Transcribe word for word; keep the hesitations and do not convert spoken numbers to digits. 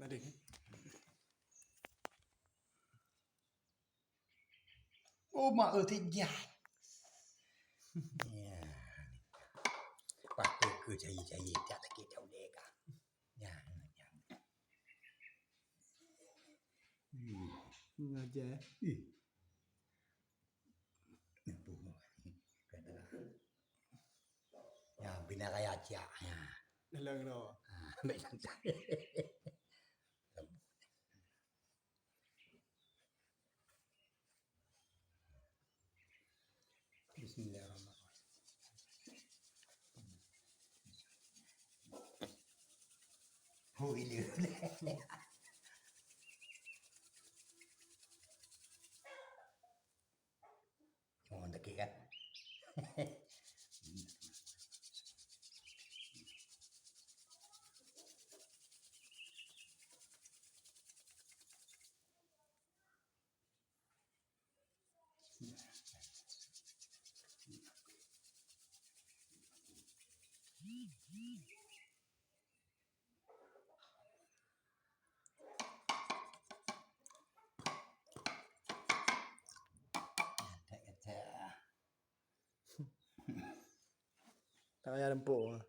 Tadi. Oh, mak, eh, sejak. Ya. Patut ke cari-cari, tak sakit tak boleh kah? Ya, ya. Hmm. Ngajar. Ih. Nampu. Ya, bina raya ciak. Ya. Dalam roh. Ah, baik santai. Bismillahirrahmanirrahim. Hui, le. Oh, deket kan? Tak payah lempuk.